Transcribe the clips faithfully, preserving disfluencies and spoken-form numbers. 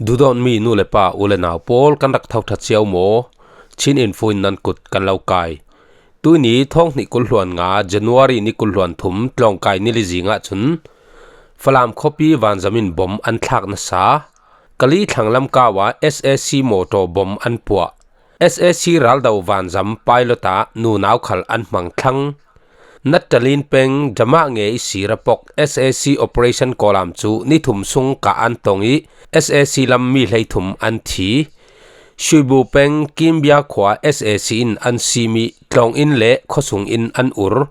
Duhdawtmi nu le pa, u le nau pawl, kan rak tho ṭha cio maw? Chin Info in nan kut kan lo kai. Tuini thawng hnih kul hluan nga, January ni kul hluan thum, tlawngkai ni li zingah cun Falam khuapi vanzam in bom an thlak nasa. Kali thlanglam kau ah S A C mawtaw bom an puah. S A C raldo vanzam pilot ah nunau khal an hmang thlang. Nattalin peng Dama nge i sira pok S A C operation kawlam cu ni thum sung kah an tong i S A C lam mi hleithum an thi. Shuibu peng Kimbia khua S A C in an simi tlawng inn le khuasung inn an ur.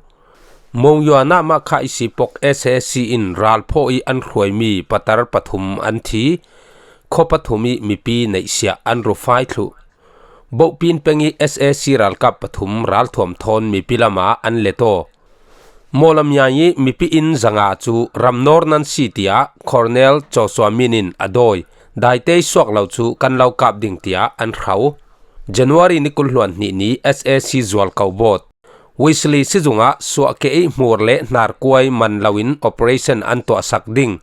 Mongyua nah mah kha i si pok S A C in ralphaw i an hruaimi patar pathum an thi. Khaw pathum i mipi neihsiah an rufai thluh. Bohpin peng i S A C ralkap pathum ralthuam thawn mipi lamah an let aw. Mawlamyai i mipi inn zanga cu ramnawr nan si tiah Colonel Joshua Min in a dawi. Daitei suak lo cu kan lo kap ding tiah an hro. January ni kul hluan hnih ni S A C zual ko bawt. Wesley sizung ah suahkeh i hmur le hnarkuai man loin operation an tuahsak ding.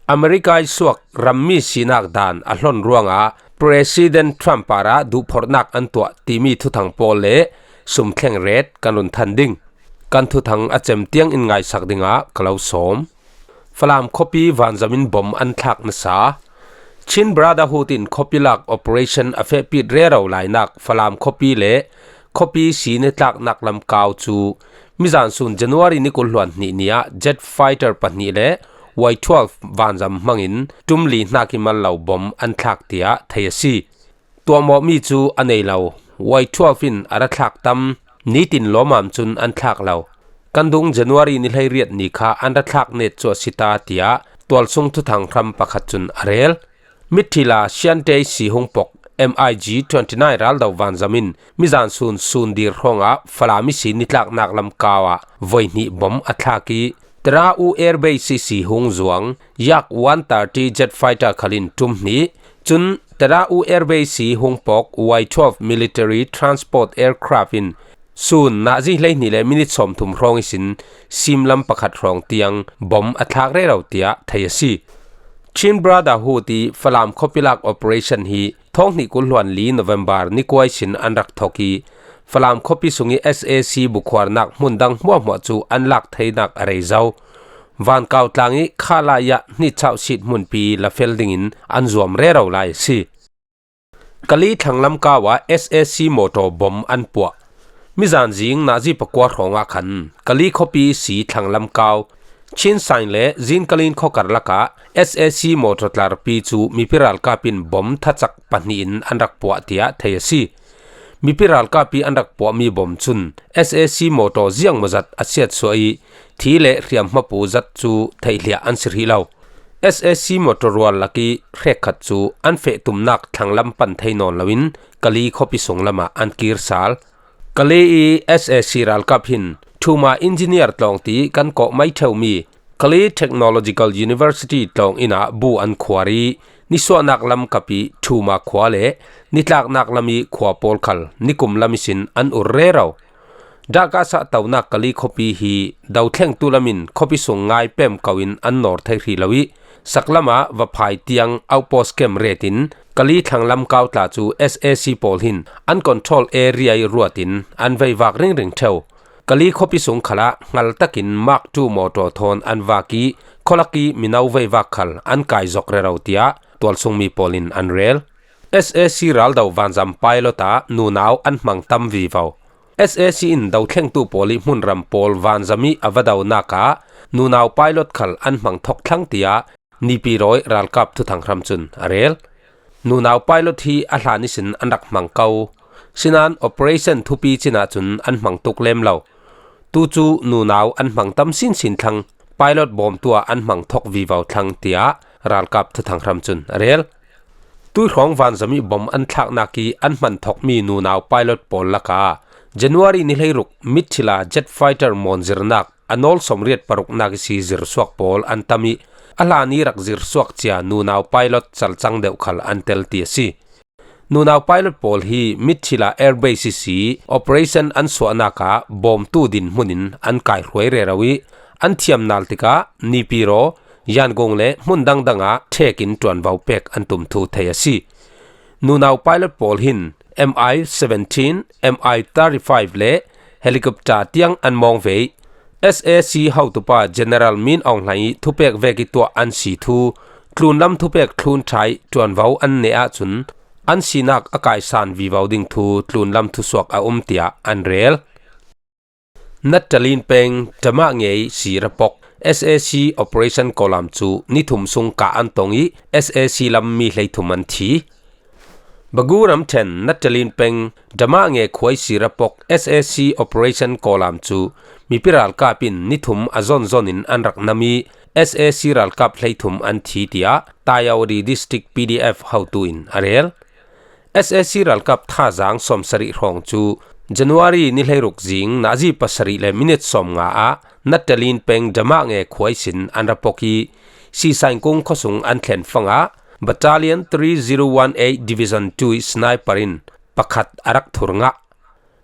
America i suak rammi sinak dan a hlon ruangah President Trump parah duhphorhnak an tuah timi thuthang pawl le sumthleng ret kan run than ding. Kan thuthang a cem tiang in ngaisak dingah ka lo sawm. Falam khuapi vanzam in bom an thlak nasa. Chin Brotherhood in khuapi lak operation a fehpit rero lainak Falam khuapi le khuapi si nitlaknak lam kau cu mizan sun January ni kul hluan hnih ni ah jet fighter pahnih le Y twelve vanzam hmangin ṭumli hnak i mal lo bom an thlak tiah thei a si. Tuahmawhmi cu a nei lo. Y twelve in a ra thlak tam, nitin lawmam cun an thlak lo. Kan dung January ni hleiriat ni kha an ra thlak net cu a si ta, tiah tualsung thuthang hram pakhat cun a rel. Mithila Siante si hung pok M I G twenty nine raldo vanzam in mizan sun sun dir hrawngah Falam i si nitlaknak lam kau ah voi hnih bom a thlak i, Terau Air Base si hung zuang Yak one thirty jet fighter khal in ṭum hnih. Cun Terau Air Base hung pok Y twelve military transport aircraft in sun nazi hleihnih le minit sawmthum hrawng ihsin simlam pakhat hrawng tiang bom a thlak rero tiah thei a si. Chin Brotherhood i Falam khuapi lak operation hi thawng hnih kul hluan li November ni kua ihsin an rak thok i, Falam khuapi sung i S A C bukhuarnak hmun dang hmuahhmuah cu an lak theinak a rei zo. Vankau tlang i kha lai ah hnitchauh sit hmunpi la fel dingin an zuam rero lai a si. Kali thlanglam kau ah S A C mawtaw bom an puah. Mizan zing nazi pakua hrawngah khan Kali khuapi si thlanglam kau Chin Sain le Zinkalin khawkar lakah S A C mawtaw tlarpi cu mipi ralkap in bom thacak pahnih in an rak puah tiah thei a si. Mipi ralkap i an rak puahmi bom cun S A C mawtaw ziangmawzat a siatsuah i thi le hriamhmapu zat cu theihliah an si rih lo. S A C mawtaw rual lak i hrekkhat cu an feh tumnak thlanglam pan thei nawn loin Kali khuapi sung lamah an kir sal. Kali i S A C ralkap hin Thuma Engineer tlawng ti kan kawh mai ṭheumi Kali Technological University tlawng inn ah bu an khuar i nisuahnak lam kap i Thuma khua le nitlaknak lam i khua pawl khal nikum lam ihsin an ur rero. Dah kasa tonak Kali khuapi hi dothlengtu lamin khuapi sung ngai pem ko in an nawr thei hrih lo i, saklam ah va phai tiang outpost camp ret in Kali thlanglam kau tla cu S A C pawl hin an control area i ruat in an veivak ringring ṭheu. Kali khuapi sung khalah hngal takin Mark two mawtaw thawn an vak i, khualak i mino veivak khal an kai zok rero tiah tualsungmi pawl in an rel. S A C raldo vanzam pilot ah nunau an hmang tam vivo. S A C in dothlengtu pawl i hmunram pawl vanzam i a va donak ah nunau pilot khal an hmang thok thlang tiah Nipirawi ralkap thuthang hram cun a rel. Nunau pilot hi a hlan ihsin an rak hmang ko. Sinan operation thupi cin ahcun an hmang tuk lem lo. Tu cu nunau an hmang tam sinsin thlang, pilot bawmtu ah an hmang thok vivo thlang tiah ralkap thuthang hram cun a rel. Tuihrawng vanzam i bom an thlaknak i an hman thokmi nunau pilot pawl lakah January ni hleiruk Mithila jet fighter mawnzirnak a nawl sawmriat paruknak i si zirsuak pawl an tam i, a hlan i rak zirsuak cia nunau pilot calcang deuh khal an tel ti a si. Nunau pilot pawl hi Mithila Air Base i si operation an suahnak ah bawmtu dinhmun in an kaihruai rero i, an thiam nal tikah Nipiro Yangon le hmun dangdangah ṭhekin ṭuanvo pek an tum thu thei a si. Nunau pilot pawl hin M I seventeen, M I thirty-five le helicopter tiang an mawng ve. S A C hotupa General Min Aung Hlaing ih thupek vek ih tuah an si thu, tlunlam thupek thlun ṭha ih ṭuanvo an neh ahcun an sinak a kaisan vivo ding thu tlunlam thusuak a um tiah an rel. Natalin peng Damah ngei si rapok S A C Operation Kolam cu ni thum sung kah an tong ih S A C lam mi hleithum an thi. Bagu ramṭhen Natalin peng Damah nge khuai si rapok S A C Operation Kolam cu mipi ralkap in ni thum a zonzon in an rak nam ih S A C ralkap hleithum an thi tiah Tayawadi District P D F hotu in a rel. S A C ralkap thazaang sawmsarih hrawng cu January ni hleiruk zing nazi pasarih le minit sawmnga ah Natalin peng Damah nge khuai sin an rapok ih Sisaingkung khuasung an thlen fangah Battalion three zero one eight Division two ih sniper in pakhat a rak thur ngah.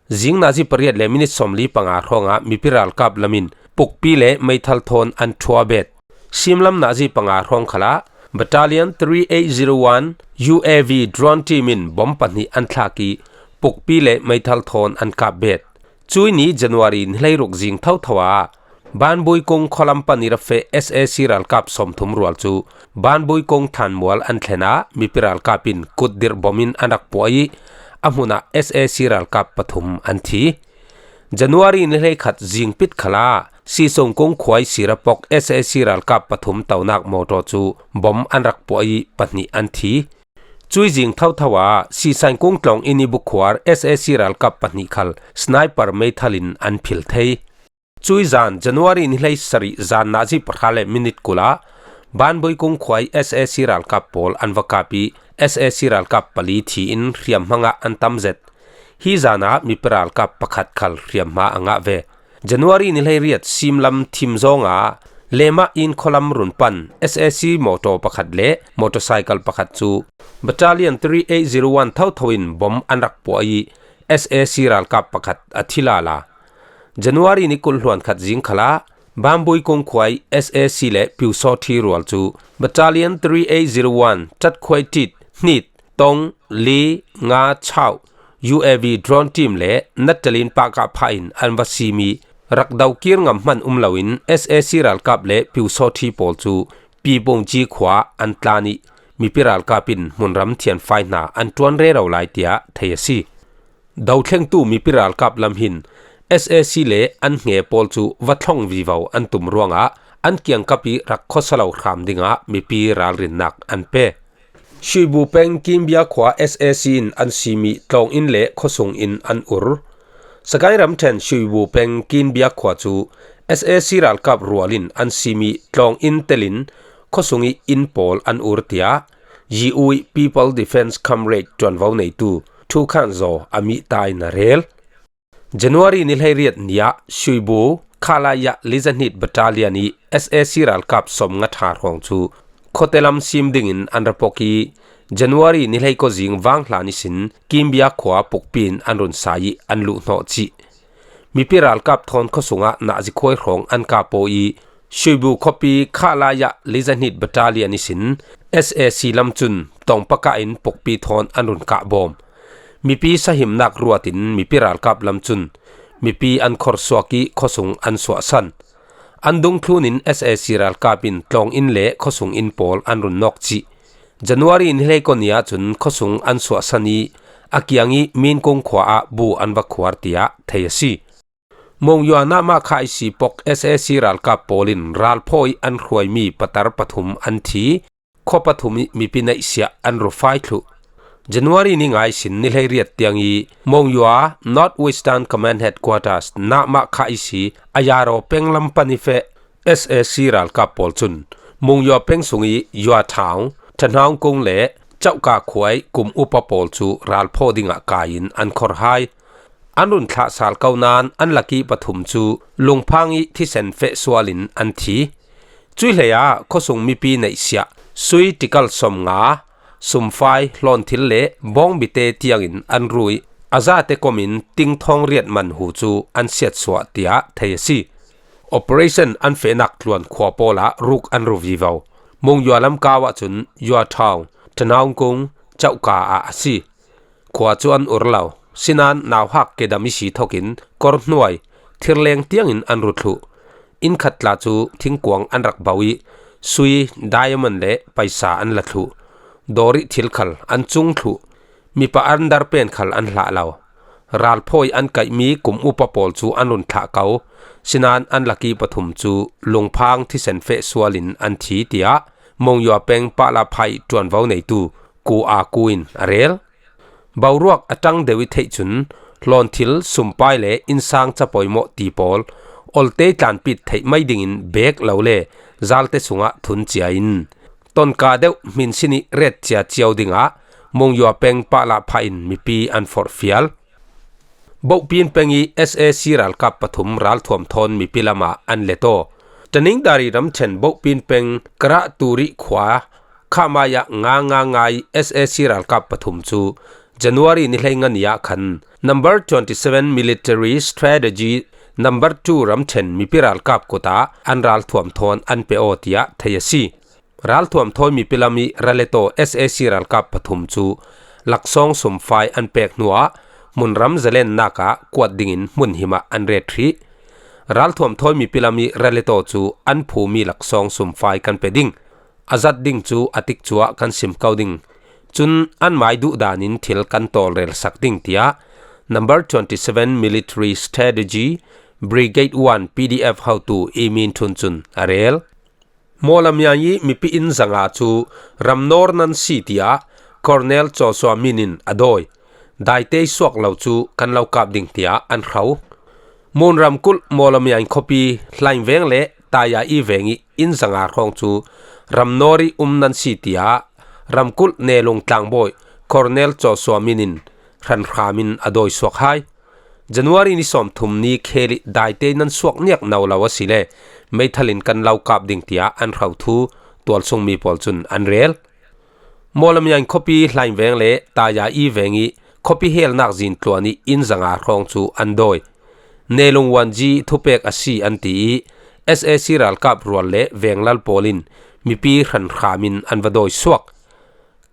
Zing nazi pariat le minit sawmli panga hrawngah mipi ralkap lamin pukpi le meithal thawn an ṭhuabet. Simlam nazi panga hrawng khalah Battalion three eight zero one U A V drone team in bom pahnih an thlak ih pukpi le meithal thawn an kapbet. Cuih ni January ni hleiruk zing thotho ah Banbuikung khualam pan ih ra feh S A C ralkap sawmthum rual cu Banbuikung thlanmual an thlen ah mipi ralkap in kutdirh bom in an rak puah ih a hmun ah S A C ralkap pathum an thi. January ni hleikhat zingpit khalah Sisongkung khuai sirapok S A C ralkap pathum tonak mawtaw cu bom an rak puah ih pahnih an thi. Cuih zing thotho ah Sisaingkung tlawng inn ih bukhuar S A C ralkap pahnih khal sniper meithal in an phil thei. Cuih zan January ni hleisarih zan nazi pahra le minit kul ah Banbuikung khuai S A C ralkap pawl an va kap ih S A C ralkap pali thi in hriamhma ngah an tam zet. Hi zan ah mipi ralkap pakhat khal hriamhma a ngah ve. January ni hleiriat simlam thim zawng ah Lemah in khualam run pan S A C mawtaw pakhat le motorcycle pakhat cu Battalion three eight zero one thotho in bom an rak puah ih S A C ralkap pakhat a thi lala. January ni kul hluan khat zing khalah Bambui kungkhuai S A C le Pyusawthi rual cu Battalion three eight zero one Tatkhuai Tit Hnit Tong Li Nga Chau U A V drone team le Natalin pahkah phah in an va simi rak dokir ngam hman um loin S A C ralkap le Pyusawthi pawl cu Pibungji khua an tlan ih mipi ralkap in hmunram thianfai hna an ṭuan rero lai tiah thei a si. Dothlengtu mipi ralkap lam hin S A C le an hnge pawl cu va thlong vivo an tum ruangah an kiangkap ih rak khuasa lo hram dingah mipi ralrinnak an pe. Shuibu peng Kimbia khua S A C in an simi tlawng inn le khuasung in an ur. Sagaing ramṭhen Shuibu peng Kimbia khua cu S A C ralkap rual in an simi tlawng inn telin khuasung ih inn pawl an ur tiah Yiui People Defence Comrade ṭuanvo neitu Thu Khan Zaw a mihta in a rel. January ni hleiriat ni ah Shuibu Khalaya Lizahnit Battalion ih S A C ralkap sawmnga ṭha hrawng cu khuate lam sim dingin an ra pok ih January ni hleiko zing vanghla ihsin Kimbia khua pukpi in an run sa ih an luhhnawh cih. Mipi ralkap thawn khuasungah nazi khuai hrawng an kah paw ih Shuibu khuapi Khalaya Lizahnit Battalion ihsin S A C lam cun tawngpakah in pukpi thawn an run kah bawm. Mipi sahimnak ruatin mipi ralkap lam cun mipi an khorsuak ih khuasung an suahsan. An dungthlun in S A C ralkap in tlawng inn le khuasung inn pawl an run nawk cih. January ni hleiko ni ahcun khuasung an suahsan ih a kiang ih Minkung khua ah bu an va khuar tiah thei a si. Mongyua Nahmah kha ih si pok S A C ralkap pawl in ralphaw ih an hruaimi patar pathum an thi. Khua pathum ih mipi neihsiah an rufai thluh. January ni nga ihsin ni hleiriat tiang ih Mongyua North Western Command Headquarters Nahmah kha ih si a Yaro penglam pan ih feh S A C ralkap pawl cun Mongyua peng sung ih Yua Thau, Thanhaung Kung le Cauhka khuai kum upa pawl cu ralphaw dingah kai in an khor hai. An run thlah sal ko nain an lak ih pathum cu lungphang ih thisen feh sual in an thi. Cuih hlei ah khuasung mipi neihsiah sui tikal sawmnga, sumfai, hlawnthil le bawngbite tiangin an ru ih a zate kom in tingthawng riat man hu cu an siatsuah tiah thei a si. Operation an fehnak tluan khua pawlah ruk an ru vivo. Mung Yua lamkau ahcun Yua Town, Tanaungkung, Cauhka ah a si. Khua cu an ur lo. Sinain nauhak kedam i si thokin kawrhnuai, thirleng tiangin an ru thluh. Inn khat tla cu thingkuang an rak bo i sui, diamond le paisa an la thluh. Dawrih thil khal an cung thluh. Mipa underpant khal an hlah lo. Ralphawi an kaihmi kum upa pawl cu an run thlah ko. Sinain an laki pathum cu lungphang thisen feh sualin an thi, tiah Mung Yua peng Pahla Phai ṭuanvo neitu Ku A Ku in a rel. Boruak a ṭang deuh i theih cun hlawnthil, sumpai le innsang ca pawimawh ti pawl olte tlanpit theih mai dingin bek lo le zalte sungah thun cia in tonka deuh hminsin i ret cia cio dingah Mung Yua peng Pahla Phai in mipi an forhfial. Bohpin peng i S A C ralkap pathum ralthuam thawn mipi lamah an let aw. Taning Dari ramṭhen Bohpin peng Karah Turi khua Khamaya nga nga nga i S A C ralkap pathum cu January ni hleinga ni ah khan Number twenty seven Military Strategy Number two ramṭhen mipi ralkap kut ah an ralthuam thawn an pe aw, tiah thei a si. Ralthuam thawi mipi lam i ra let aw S A C ralkap pathum cu laksawng sumfai an pek hnuah hmunram zalennak ah kuat dingin hmun him ah an ret hrih. Ralthuam thawi mipi lam i ra let aw cu an phumi laksawng sumfai kan pe ding. A zat ding cu a tikcu ah kan sim ko ding. Cun anmai duh danin thil kan tawlrel sak ding, tiah Number twenty seven Military Strategy Brigade one P D F hotu I Min Htun cun a rel. Mawlamyang i mipi inn zanga cu ramnawr nan si, tiah Colonel Joshua Min in a dawi. Daitei suak lo cu kan lo kap ding, tiah an hro. Mun ramkulh Mawlamyang khuapi Hlaing veng le Taya i veng i inn zanga hrawng cu ramnawr i um nan si, tiah ramkulh Nelung tlangbawi Colonel Joshua Min in hranhram in a dawi suak hai. January ni sawmthum ni khel i daitei nan suak niak no lo asile meithal in kan lo kap ding, tiah an hro thu tualsungmi pawl cun an rel. Mawlamyang khuapi Hlaing veng le Taya i veng i khuapi helnak zin tluan i inn zanga hrawng cu an dawi. Nelung Wanji thupek a si an ti i S A C ralkap rual le venglal pawl in mipi hranhram in an va dawi suak.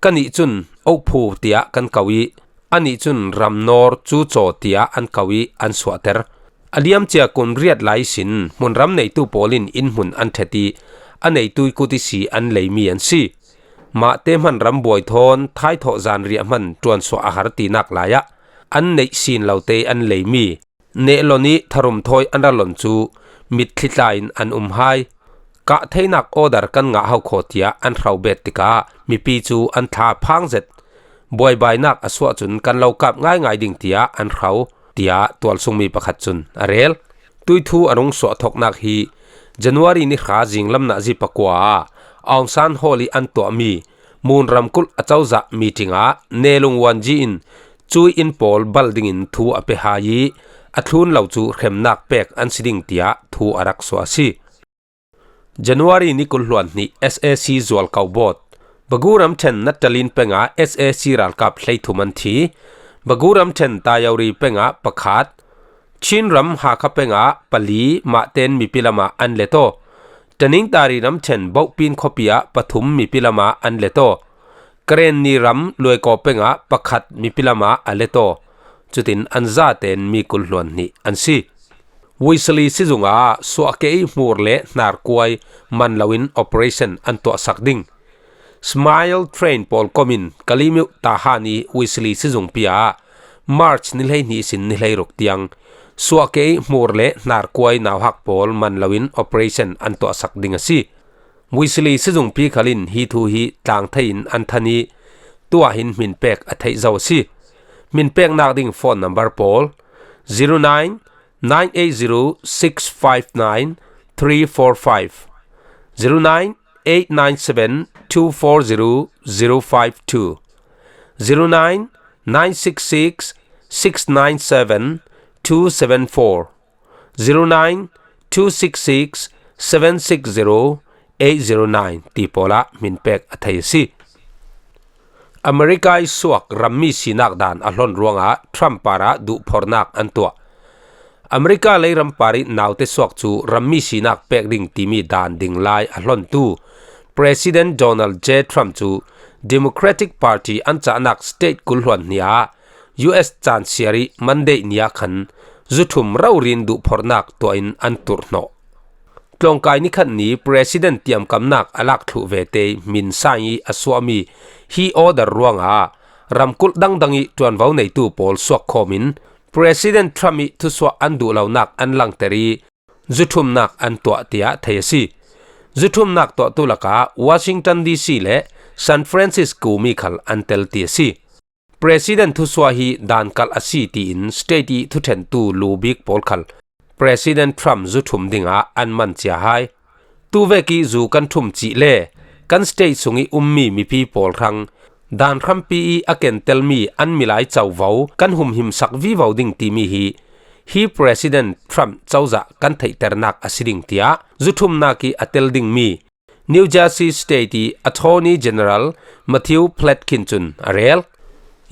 Kannih cun Okphu tiah kan ko i, anih cun Ramnor Cucaw tiah an ko i an suahter. A liamcia kum riat lai sin hmunram neitu pawl in innhmun an ṭhet i, a neitu i kut i si an leimi an si. Mahte hman ram buai thawn thaithawh zanriah hman ṭuansuah a har tinak lai ah an neih sin lote an leimi, nehlon i tharum thawi an ra lon cu mitthli tla in an um hai. Kah theinak order kan ngah ho khaw tiah an hro bet tikah mipi cu an thla phang zet. Buaibainak a suah cun kan lo kap ngaingai ding tiah an hro, tiah tualsungmi pakhat cun a rel. Tuithu a rung suahthawknak hi January ni hra zinglam nazi pakua ah Aung San Hall i an tuahmi Mun ramkulh acozah meeting ah Nelung Wanji in cui inn pawl bal dingin thu a pe hai i, a thlun lo cu hremnak pek an si ding tiah thu a rak suah a si. January ni kul hluan hnih S A C zualko bawt. Bagu ramṭhen Natalin pengah S A C ralkap hleithum an thi. Bagu ramṭhen Tayori pengah pakhat, Chin ram Hakha pengah pali mahten mipi lamah an let aw. Taningtari ramṭhen Bohpin khuapi ah pathum mipi lamah an let aw. Karenni ram Luaikaw pengah pakhat mipi lamah a let aw. Cutin an zaten mi kul hluan hnih an si. Wesley sizung ah suahkeh i hmur le hnarkuai man loin operation an tuahsak ding. Smile Train pawl kom in Kalimyo Tahan i Wesley sizungpi ah March ni hleihnih sin ni hleiruk tiang suahkeh i hmur le hnarkuai nauhak pawl man loin operation an tuahsak ding a si. Wesley sizungpi khal in hi thu hi tlang thei in an than i, tuah hin hmin pek a theih zo a si. Hmin peknak ding phone number pawl zero nine nine eight zero six five nine three four five, zero nine eight nine seven two four zero zero five two, zero nine nine six six six nine seven two seven four, zero nine two six six seven six zero eight zero nine ti pawl ah hmin pek a thei a si. America i suak rammi sinak dan a hlon ruangah Trump parah duhphornak an tuah. America leiram parih naute suak cu rammi sinak pek ding timi dan ding lai a hlontu President Donald J Trump cu Democratic Party an cahnak state kul hluan hnih ah U S caan siarih Monday ni ah khan zuthum raurin duhphorhnak tuah in an turhnawh. Tlawngkai nikhat ni President tiamkamnak a lak thluh vete min sign ih a suahmi hi order ruangah ramkulh dangdang ih ṭuanvo neitu pawl suak khawmin President Trump ih thusuah an duh lonak an langter ih zuthumnak an tuah tiah thei a si. Zuthumnak tuahtu lakah Washington D C le San Francisco mi khal an tel ti a si. President thusuah hi dan kalh a si tiin state ih thuṭhentu lu bik pawl khal President Trump zuthum dingah an man cia hai. Tuvek ih zu kan thum cih le kan state sungih ummi mipi pawl hrang dan hrampi ih a kentelmi an milai covo kan humhimsak vivo ding timi hi hi President Trump cozah kan theihternak a si ding tiah zuthumnak ih a tel dingmi New Jersey State ih Attorney General Matthew Platkin cun a rel.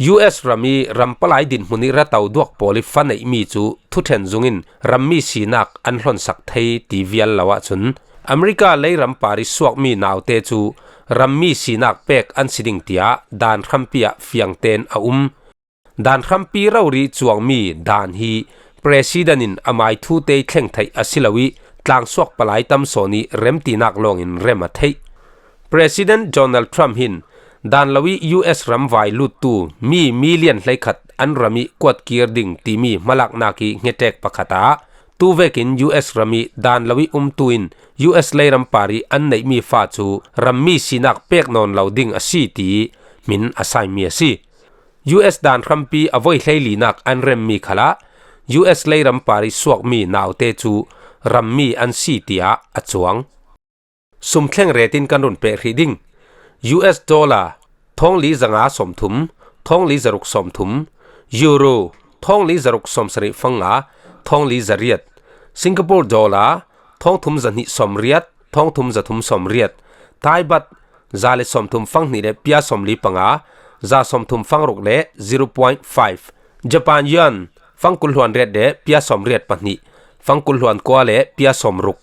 U S ram ih ram palai dinhmun ih ra to duak pawl ih fa neihmi cu thuṭhen zungin rammi sinak an hlonsak thei ti vial lo ahcun America leiram parih suakmi naute cu rammi sinak pek an si ding tiah dan hrampi ah fiangten a um. Dan hrampi rori cuangmi dan hi President in amai thute ih thleng theih a si lo ih tlangsuak palai tam sawn ih remtinak lawngin rem a theih. President Donald Trump hin dan lo ih U S ram vai luttu mi million hleikhat an ram ih kuatkir ding timi hmalaknak ih hngetek pakhat ah tuvekin U S ram ih dan lo ih umtu in U S leiram parih an neihmi fa cu rammi sinak pek nawn lo ding a si ti hmin a saimi a si. U S dan hrampi a voi hleilinak an remmi khalah U S leiram parih suakmi naute cu rammi an si tiah a cuang. Sum thleng retin kan run peh hrih ding. U S dollar thawng li zanga sawmthum, thawng li zaruk sawmthum, Euro thawng li zaruk sawmsarih fanga, thawng li zariat, Singapore dollar thawng thum zahnih sawmriat, thawng thum zathum sawmriat, Thai baht za le sawmthum fanghnih le pia sawmli panga, za sawmthum fangruk le zero point five, Japan yuan fangkul hluan riat le pia sawmriat pahnih, fangkul hluan kua le pia sawmruk,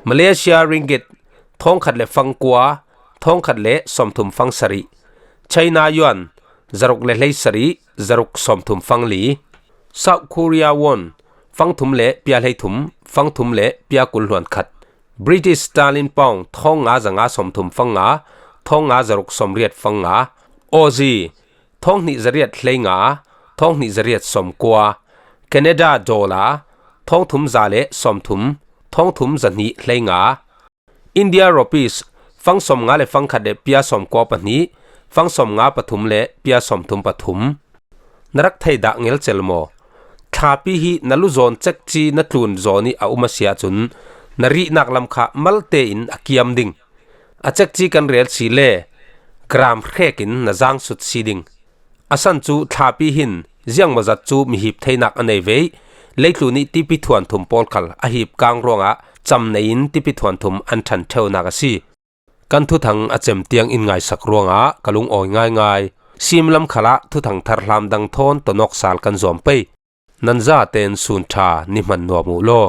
Malaysia ringgit thawngkhat le fangkua, thawngkhat le sawmthum fangsarih, China yuan zaruk le hleisarih, zaruk sawmthum fangli, South Korea won fangthum le pia hleithum, fangthum le pia kul hluan khat, British sterling pound thawng nga zanga sawmthum fanga, thawng nga zaruk sawmriat fanga, Aussie thawng hnih zariat hleinga, thawng hnih zariat sawmkua, Canada dollar thawng thum za le sawmthum, thawng thum zahnih hleinga, India rupees fang sawmnga le fangkhat le pia sawmkua pahnih, fang sawmnga pathum le pia sawmthum pathum. Na rak thei dah ngelcel maw? Thlapi hi na luzawn cekci na tlun zawn ih a um a si ahcun na rihnak lam kha malte in a kiam ding. A cekci kan rel si le gram hrek in na zangsut si ding. A san cu thlapi hin ziangmawzat cu mihip theinak a nei ve ih leitlun ih tipi thuanthum pawl khal a hip kang ruangah cam nei in tipi thuanthum an ṭhan ṭheunak a si. Kan thuthang a cem tiang in ngaisak ruangah ka lungawi ngaingai. Simlam khalah thuthang thar hlam dang thawn tonawk sal kan zuam pei. Nan zaten sun ṭha ni hman nuam uh law.